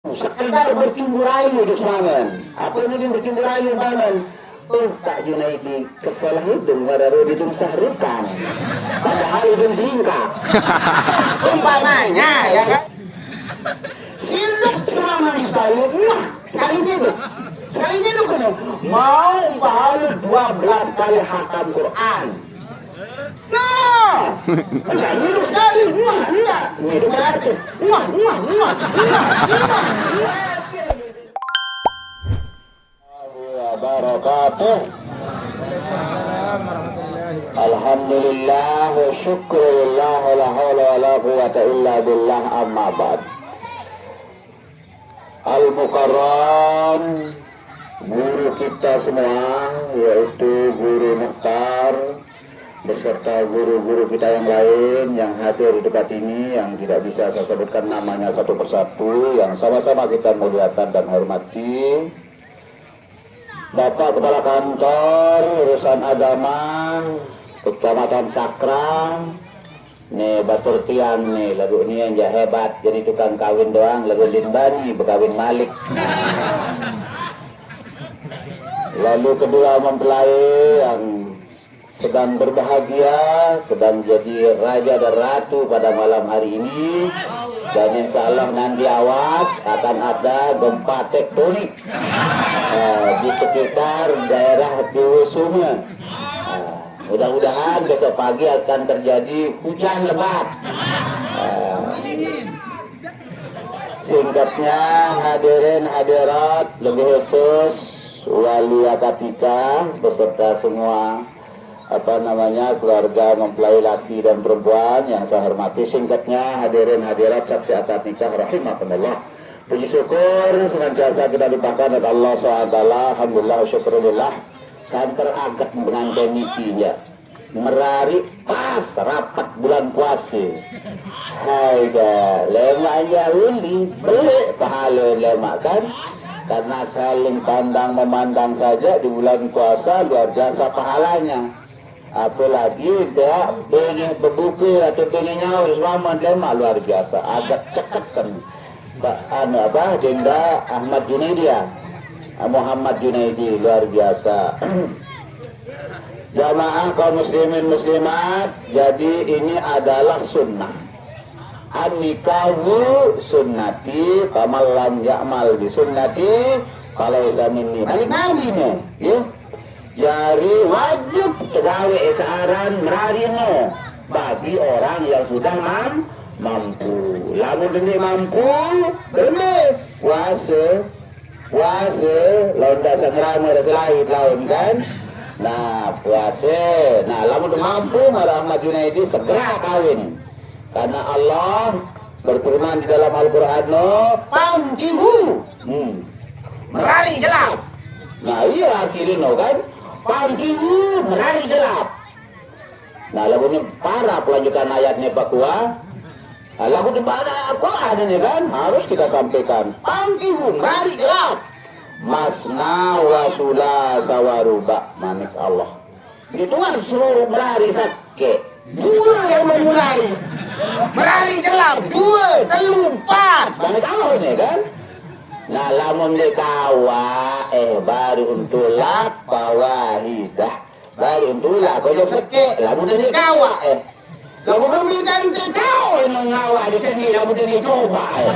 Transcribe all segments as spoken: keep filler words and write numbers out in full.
Sekedar bertimbur air di Semangan. Apa ini bertimbur air, Paman? Oh, Pak Junaidi, kesel hidung pada roh hidung sahrukan. Padahal hidung bingkak. Umpamanya, ya kan? Siluk Semangan sekali, wah, sekali hidup. Sekali hidup kena. Mau pahala dua belas kali hatam Quran. Nah, enggak hidup sekali, wah, enggak. Hidup gratis. Wah, wah, wah, wah, wah, wah. Wabarakatuh. Alhamdulillah wa syukrulillah wa la haula wa la quwwata illa billah, amma ba'd. Al-Mukarram, guru kita semua, yaitu Guru Mukhtar, beserta guru-guru kita yang lain yang hadir di tempat ini, yang tidak bisa saya sebutkan namanya satu persatu, yang sama-sama kita muliakan dan hormati. Bapak Kepala Kantor Urusan Agama Kecamatan Sakra, nih batur tiang nih, lagu ini yang hebat, jadi tukang kawin doang, lagu Lin Bani berkawin Malik. Lalu kedua mempelai yang sedang berbahagia, sedang jadi raja dan ratu pada malam hari ini. Dan insya Allah nanti awas akan ada gempa tektonik eh, di sekitar daerah Duo Sungai. Eh, mudah-mudahan besok pagi akan terjadi hujan lebat. Eh, singkatnya, hadirin hadirat, lebih khusus wali akad nikah beserta semua apa namanya, keluarga mempelai laki dan perempuan yang saya hormati. Singkatnya, hadirin hadirat, saksi akad nikah rahimakumullah. Puji syukur senantiasa kita limpahkan kepada Allah subhanahu wa taala. Alhamdulillah, syukurillah. Santer agat pengantin niki ya. Merari pas rapat bulan puasa. Hai dah, lemak ya uli, beli pahala lemak kan? Karena saling pandang memandang saja di bulan puasa luar biasa pahalanya. Apalagi dia pengen berbuka atau pengen nyaur selamat lemak luar biasa. Agak cekatan. Pak anu apa, Dinda Ahmad Junaidi ya. Muhammad Junaidi luar biasa. Jamaah kaum muslimin muslimat, jadi ini adalah sunnah. An-nikahu sunnati, faman lam ya'mal bi sunnati, falaisa minni. Balik Nabi ni, ya. Jadi wajib tegawe searan merarino bagi orang yang sudah mam mampu. Lamun dene mampu, dene puasa. Puasa, lawan dasar ngerame, dasar lain, lawan kan. Nah, puasa. Nah, lamun mampu, malah Ahmad Junaidi segera kawin. Karena Allah berfirman di dalam Al-Quran, no, pangkihu. Hmm. Merari jelap. Nah, iya, akhirnya no kan. Pangkihu, merari jelap. Nah, lagunya para kelanjutan ayatnya Pak Kua. Nah, lagu di mana Quran ini kan harus kita sampaikan. Pangkihu, merari jelap. Masna wa sulasa wa ruba, manik Allah. Gitu kan seluruh merari sakke. Dua yang memulai. Merari jelap, dua, telu, empat. Manik Allah ini kan. Nah, lamun dikawa, eh, baru untuk lap, pawahidah. Baru untuk lap, kau sekke, lamun dikawa, eh. Lamun dikawa, eh, nang ngawa, di sini, lamun dicoba, eh.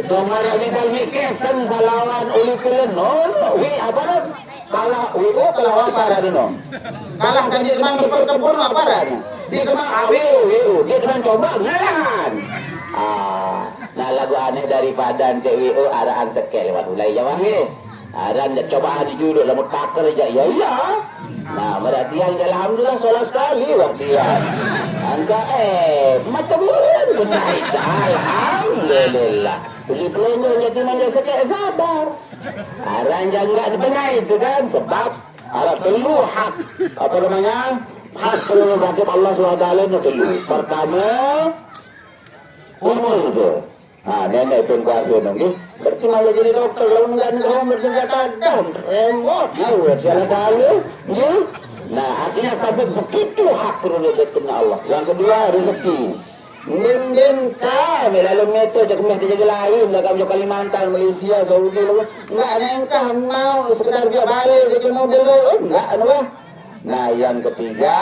Domara misal mikesen salawan uli kulen, no, no, wi, apa, no? Kalah, wi, oh, kalah apa, ada, no? Kalah sambil mang berkebun, apa, ada, no? Dia cuma, ah, wi, wi, dia cuma coba, ngalahan. Ah, nah, lagu aneh daripada ente, wi, oh, araan sekke lewat ulai jawang, eh. Aran cobaan di judul, lamun paker aja, ya, iya. Nah, berarti yang alhamdulillah sholat sekali waktu ya. Angka, eh, macam bulan benar. Alhamdulillah. Beli pelonjol jadi nanya sekek sabar. Aran yang enggak dibenahi itu kan, sebab ada perlu hak, apa namanya, hak prerogatif Allah subhanahu wa taala itu perlu. Pertama, umur itu. Nah, nenek pun kuasa nunggu. Berarti malah jadi dokter, kalau enggak nih, kamu bersenjata, dam, remot, ya, udah, jalan tahu, ya. Nah, artinya sampai begitu hak prerogatifnya Allah. Yang kedua, rezeki. Ndin-ndin ka, meh lalu mete jak meh ke jaga lain, lah kamu Kalimantan, Malaysia, Saudi, lalu. Enggak nengkah mau sekedar dia balik ke cuma dulu. Oh, enggak, anu bah. Nah, yang ketiga,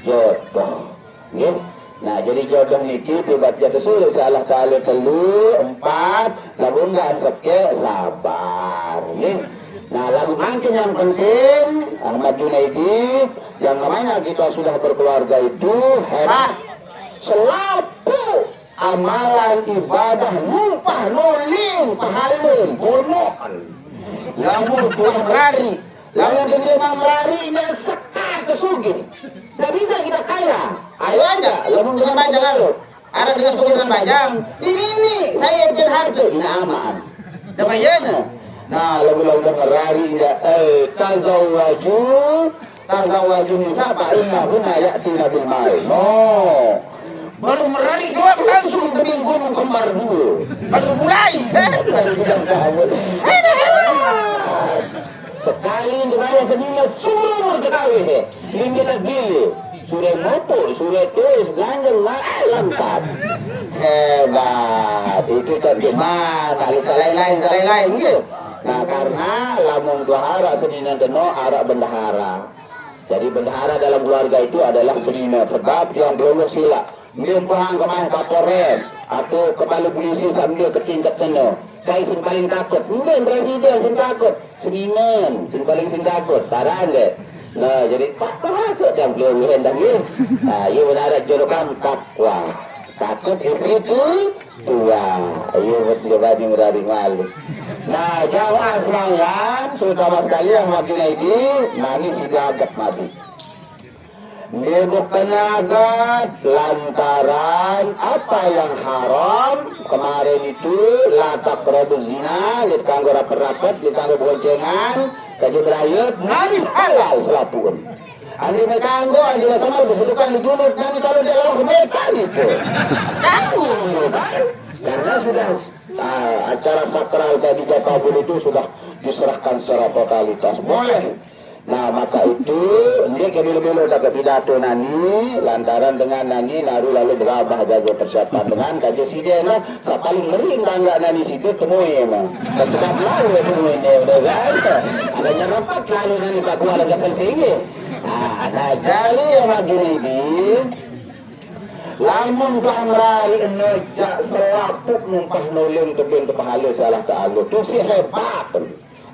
jodoh. Nggih. Nah, jadi jodoh niki dibaca disuruh si Allah Taala telu, empat, lalu enggak sekek sabar. Nggih. Nah, lalu makin yang penting, Ahmad Junaidi, yang namanya kita sudah berkeluarga itu hebat. Selapu amalan ibadah numpah nuling pahala bonoan. Lamun tuah merari, lamun gede mah merari, ya sekat ke sugih. Tidak bisa kita kaya. Ayo aja, lamun dengan bajang alo. Ada dengan sugih dengan bajang. Ini, ini, saya bikin harga, ini aman. Dapat ya, nah. Nah, lamun-lamun merari, ya, eh, tazawwaju, tazawwaju nisa, fa innahunna ya'tina bil mal. No. Baru merari keluar langsung ke gunung kembar dulu. Baru mulai, eh, baru bilang tahu. Sekali di mana sendiri suruh kawin deh. Sehingga tak gila. Suruh motor, suruh tulis, ganjeng, malah lengkap. Hebat. Itu kan cuma, tak bisa lain-lain, tak lain-lain, gitu. Nah, karena lamun dua arak seninan kena arak bendahara. Jadi bendahara dalam keluarga itu adalah seniman, sebab yang belum sila. Ngirim puhang ke mah Kapolres atau kepala polisi sambil ke tingkat kena. Saya sing paling takut. Mungkin presiden sing takut. Seniman sing paling sing takut. Tarang deh. Nah, jadi tak termasuk yang belum hendak ya. Nah, iya benar jodoh kan takwa. Takut itu itu. Wah, ayo buat dia bani merari malu. Nah, jamaah sekalian, terutama sekali yang makin ini, nangis tidak agak mati. Dia bukan agak lantaran apa yang haram kemarin itu, latak robus zina, ditangguh rapat-rapat, ditangguh boncengan, kaji berayut, nangis halal selapuan. Andi kanggo, andi sama bersedukan di dulu, nanti kalau dia lawan mereka gitu. Kanggo, karena sudah ah, acara sakral tadi kabul itu sudah diserahkan secara totalitas. Boleh. Nah, maka itu dia ke bilo-bilo tak ke pidato nani, lantaran dengan nani naru lalu berabah jaga persiapan dengan kaji side nah, sa paling meri tangga nani situ temui mah. Sebab lalu temui dia udah kan. Adanya rapat lalu nani tak kuat agak sini. Nah, nah, jadi yang begini di lamun dah merari enejak selapuk numpah nuling tebing ke pahala salah ke Allah tu si hebat.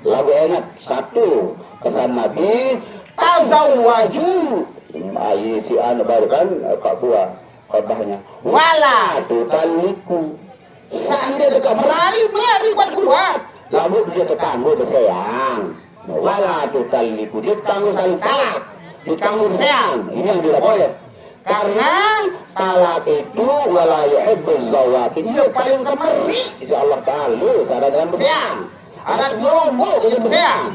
Lagu ingat satu kesan Nabi, tazawwaju. Ayi si anu baru kan, eh, Pak Buah khotbahnya. Wala tutalliku. Seandainya dekat merari, merari kuat kuat. Lalu dia tetangga bersayang. Wala tutalliku. Dia tetangga saling talak. Dia tetangga bersayang. Ini yang tidak boleh. Karena talak itu wala yuhibbuz zawwaqin. Dia paling kemeri. Insya Allah Ta'ala. Sadar dengan bersayang. Anak gerombol kerja besar.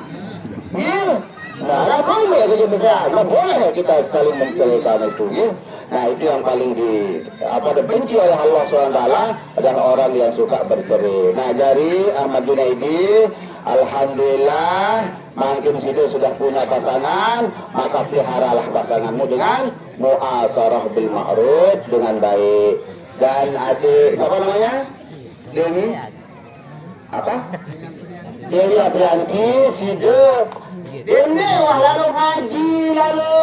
Ya. Nah, anak gerombol kerja besar. Nah, boleh kita saling menceritakan itu. Ya. Nah, itu yang paling di apa dibenci oleh Allah subhanahu wa taala adalah orang yang suka bercerai. Nah, dari Ahmad Junaidi, alhamdulillah, makin kita sudah punya pasangan, maka peliharalah pasanganmu dengan muasarah bil ma'ruf, dengan baik. Dan adik siapa namanya? Dewi? Apa? Dewi Aprianti, sida. Dene wah lalu ngaji, lalu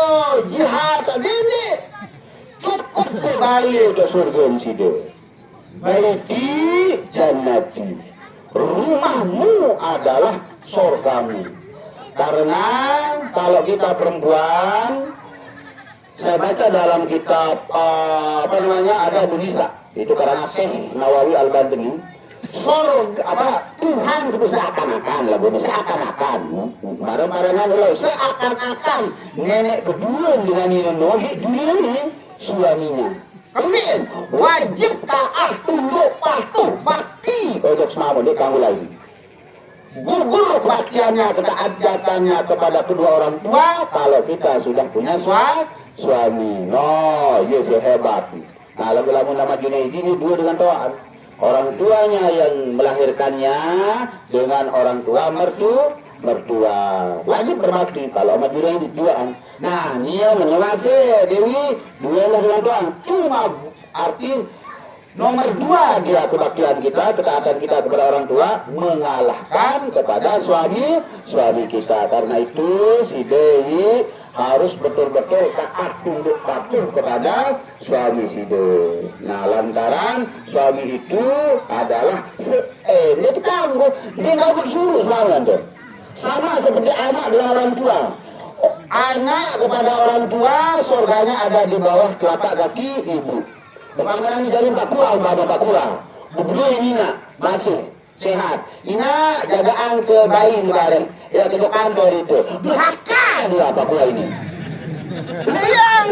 jihad, dene. Cukup di Bali ke surga sida. Baiti jannati. Rumahmu adalah surgamu. Karena kalau kita perempuan, saya baca dalam kitab, eh, apa namanya, ada Indonesia. Itu karena Syekh Nawawi Al-Badri. Sorga, apa, Tuhan itu seakan-akan lah, Bu. Seakan-akan. Bareng-barengan lah, seakan-akan nenek kedua dengan ini nolih dulu ini suaminya. Kemudian wajib taat, tunduk, patuh, bakti. Ojo semama, dia kamu lagi. Gugur perhatiannya, ketaatan kepada kedua orang tua kalau kita sudah punya sua-, suami. No, iya sih hebat. Nah, lagu-lagu nama Junaidi ini dua dengan tuaan. Orang tuanya yang melahirkannya dengan orang tua mertu-, mertua. Wajib berbakti kalau sama Junaidi duaan. Nah, dia menguasai Dewi dua dengan tuaan. Cuma arti Nomor dua, dia kebaktian kita, ketaatan kita kepada orang tua mengalahkan kepada suami suami kita. Karena itu, si Dewi harus betul-betul taat tunduk patuh kepada suami si Dewi. Nah, lantaran suami itu adalah se eh, dia tukang, dia nggak bersuruh semangat tuh. Sama seperti anak dengan orang tua. Anak kepada orang tua, surganya ada di bawah telapak kaki ibu. Bagaimana nih jadi Pak Kura, umpama Pak Kura? Berdua ini nak, masih sehat. Ina jagaan ke bayi ni bareng. Ya, ke kantor itu. Durhaka dia Pak Kura ini. Sayang.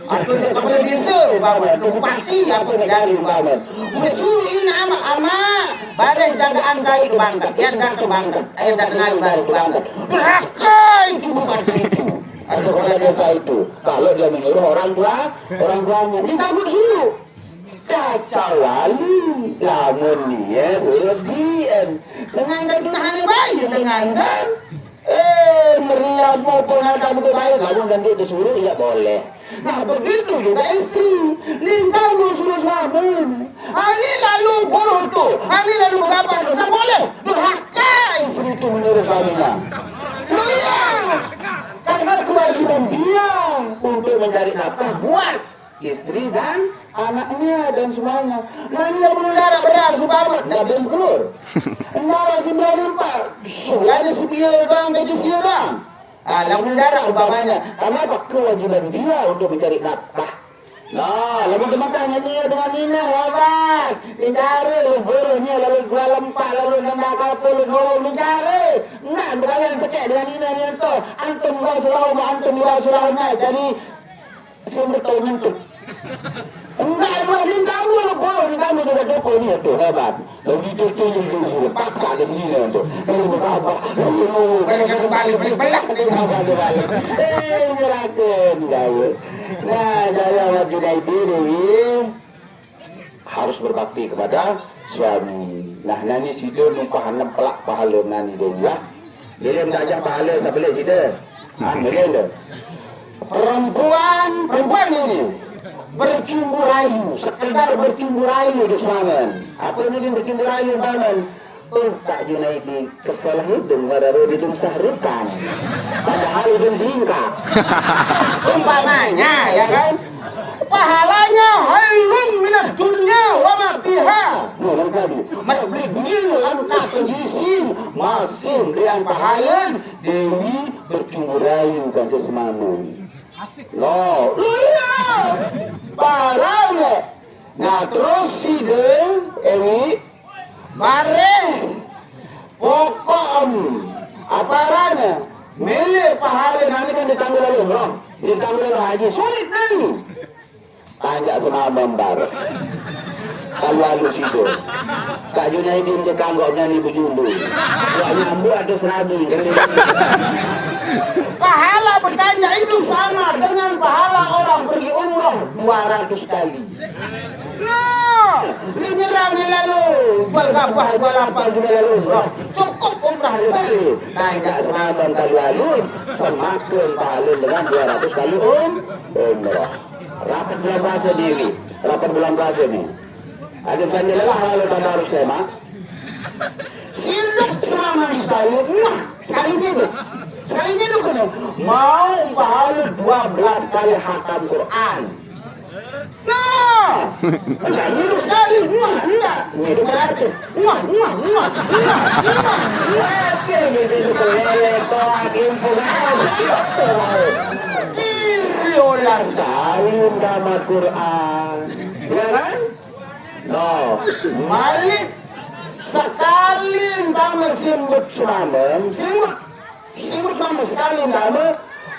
Aku tak boleh desa, umpama. Tu bupati, aku nak cari, umpama. Boleh suruh ina amak, amak. Bareng jagaan bayi tu bangkat. Yang datang bangkat. Yang datang baru tu bangkat. Durhaka itu bupati itu. Atau kepala desa itu. Kalau dia menyuruh orang tua, orang tuanya. Dia takut suruh. Kacau wali. Lamun dia suruh diem. Dengan kan tunahane bayi dengan kan. Eh, meriam mau pun ada betul baik. Lamun nanti disuruh, ya boleh. Nah, begitu juga istri. Nintang mau suruh suami. Ani lalu buruk tu. Ani lalu berapa tu? Tak boleh. Durhaka istri itu menurut suaminya. Iya. Karena kewajiban dia untuk mencari nafkah buat istri dan anaknya dan semuanya. Nah, ini yang belum darah beras, umpama, nggak belum keluar. Darah sembilan empat, sudah ada sepiye bang, gaji sekian bang. Ah, lamun darah umpamanya, karena apa? Kewajiban dia untuk mencari nafkah. Nah, lamun teman tanya dia dengan ini, hebat. Mencari, buruhnya, lalu jual empat, lalu nambah kapal, lalu mencari. Enggak, bukan yang sekek dengan ini, yang itu. Antum gua suruh, antum gua suruh, nah, jadi Sumber tahu nyentuh. Enggak, Bang, dia tahu lo, Bang, dia tahu dia kata apa ni tu, hebat. Lalu dia tu, dia tu, dia paksa ke sini lah tu. Lalu berapa? Lalu, lalu, kadang-kadang balik, balik, balik, dia tahu balik, balik. Eh, nyerahkan, gawe. Nah, saya Wan Junaidi ni harus berbakti kepada suami. Nah, nani sida numpah enam pelak pahala nani dia ya. Dia minta ajak pahala sabelit sida. Ha, dia tu. Perempuan, perempuan ini bercumbu rayu, sekedar bercumbu rayu di semalam. Apa ni dia bercumbu rayu semalam? Oh, Pak Junaidi, kesel hidung, baru hidung sahrukan. Padahal hidung bingkak. Umpamanya, ya kan? Pahalanya khairun minad dunya wa ma fiha. Nah, kan tadi. Maka beli dunia lengkap berisi, masih dengan pahala Dewi bercumbu rayu kan ke semalam. Asik. No, iya. Parah, ya. Nah, terus si Dewi, Bareh pokok em, aparana milih pahala nani kan ditanggung lalu umrah, ditanggung lalu haji, sulit nani. Tanjak semamam bar. Kalau lalu situ. Kak Junaidi dia kanggok nani berjumbu. Buat nyambut ada seragi. Pahala bertanjak itu sama dengan pahala orang pergi umrah dua ratus kali. Nah, dia nyerang dia lalu. Jual gabah, jual apa dia lalu. Nah, cukup umrah dia balik. Tanya semalam kali lalu, semakin pahala dengan dua ratus kali um, umrah. Rapat bulan puasa diri. Rapat bulan puasa ni. Ada tanya lelah lalu pada harus lemak. Sinduk selama sekali, wah, sekali sinduk. Sekali sinduk kena. Mau pahala dua belas kali hatam Quran. Nah, enggak minum sekali, muah, enggak. Ini itu berarti, muah, muah, muah, muah, muah, muah. Oke, gitu itu kelele, toa, kimpu, diri olah sekali tamat Quran. Ya kan? Nah, malik sekali tamat simbut semalam, simbut Singkut nama sekali nama,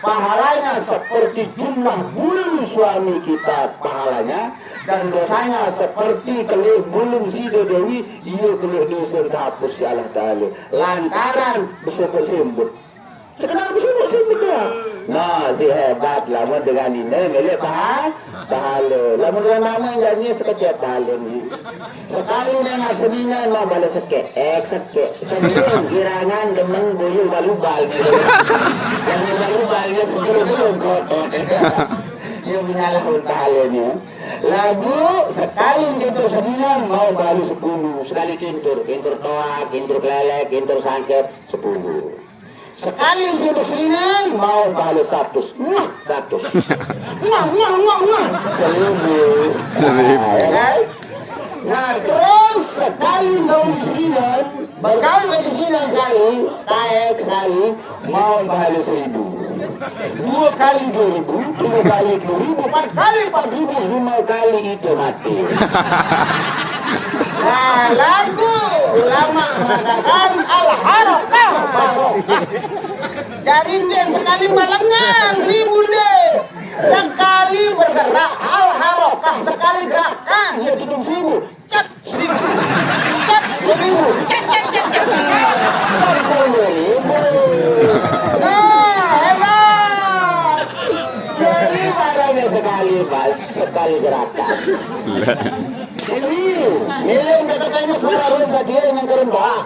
pahalanya seperti jumlah bulu suami kita pahalanya, dan dosanya seperti kelih bulu sida Dewi, iya kelih dosa dihapus si Allah Ta'ala. Lantaran bersukut simbut. Sekedar bersukut simbut dia. Nah, si hebat lah, mun dengan ini milik pahala. Pahala. Lamun dengan nama yang ni sekecil pahala ni. Sekali nengah seminan mau bala sekek, eh, sekek. Sebelum girangan demeng buyung balubal ni. Yang balubal ni sebelum belum kotor. Dia punya lah pahalanya. Lagu sekali kintur seninan mau balu sepuluh. Sekali kintur, kintur toa, kintur kelelek, kintur sangkep, sepuluh. Sekali kintur seninan mau balu seratus. Nah, seratus. Nah, nah, nah, nah. Seribu. Seribu. Nah, ya kan? Nah, terus sekali mau seninan, berkali lagi seninan sekali, taek sekali, mau balu seribu. Dua kali dua ribu, tiga kali dua ribu, empat kali empat ribu, lima kali itu mati. Nah, lagu ulama mengatakan al-harakah barokah. Jadi dia sekali malengan seribu deh. Sekali bergerak al-harakah, sekali gerakan dia tutup seribu. Cat seribu. Cat seribu. Cat, cat, cat, cat. Sepuluh ribu. Nah, hebat. Jadi barangnya sekali, Mas, sekali gerakan. Jadi, milim kata-katanya sudah harus dia yang kirim doa.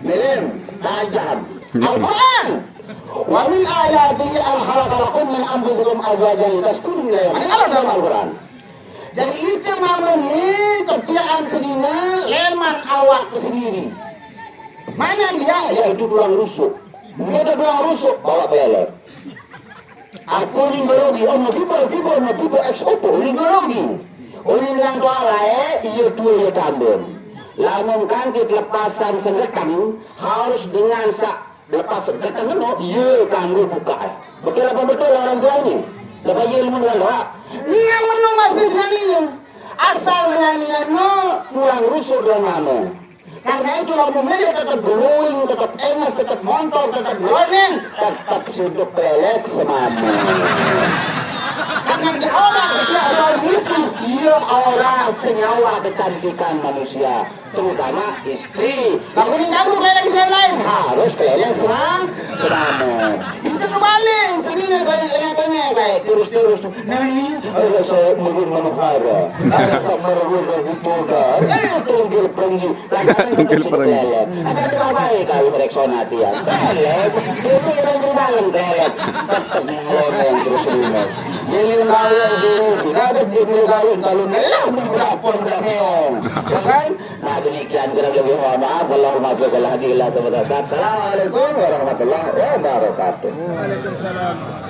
Milim, tajam. Al-Quran. Wa min ayatihi an khalaqa lakum min anfusikum azwajan litaskunu ilaiha. Ini Allah dalam Al-Quran. Jadi itu namanya ketiaan sendiri leman awak sendiri. Mana dia? Yaitu tulang rusuk. Dia ada tulang rusuk, bawa belek. Aku rindu lagi, oh, mau tiba, tiba, mau tiba, es opo, rindu lagi. Oleh dengan doa lae, iya tua, iya tambun. Lamun kangkit lepasan sengetang, harus dengan sa-, lepas sengetang ngono, iya kanggo buka. Betul apa betul orang tua ini? Lepas iya ilmu dengan doa. Iya, menu masih dengan ini. Asal dengan ini, no, tulang rusuk dan ngomong. Karena itu lamun milih tetap glowing, tetap enges, tetap montor, tetap glowing, tetap sudut pelek semama. Karena diolah setiap tahun itu, dia olah senyawa kecantikan manusia, terutama istri. Lamun yang ganggu kelelek yang lain, harus kelelek semam-, semama. Itu kebalik, sendiri banyak yang tanya kayak terus-terus. Nani, ada saya menurut manohara, ada saya menurut butoda, ada tunggil perenggi, tunggil perenggi. Ada tuh baik kali Rexona dia. Kelek, itu yang di dalam kelek. Tetap ngomong terus rumah. Jadi yang tahu yang dulu, sudah ada di dalam kalau ngelah, budak pun udah ngeong. Ya kan? Nah, demikian kurang lebih mohon maaf. Allahumma bika lahdi ila sabada saat. Assalamualaikum warahmatullahi wabarakatuh. Waalaikumsalam.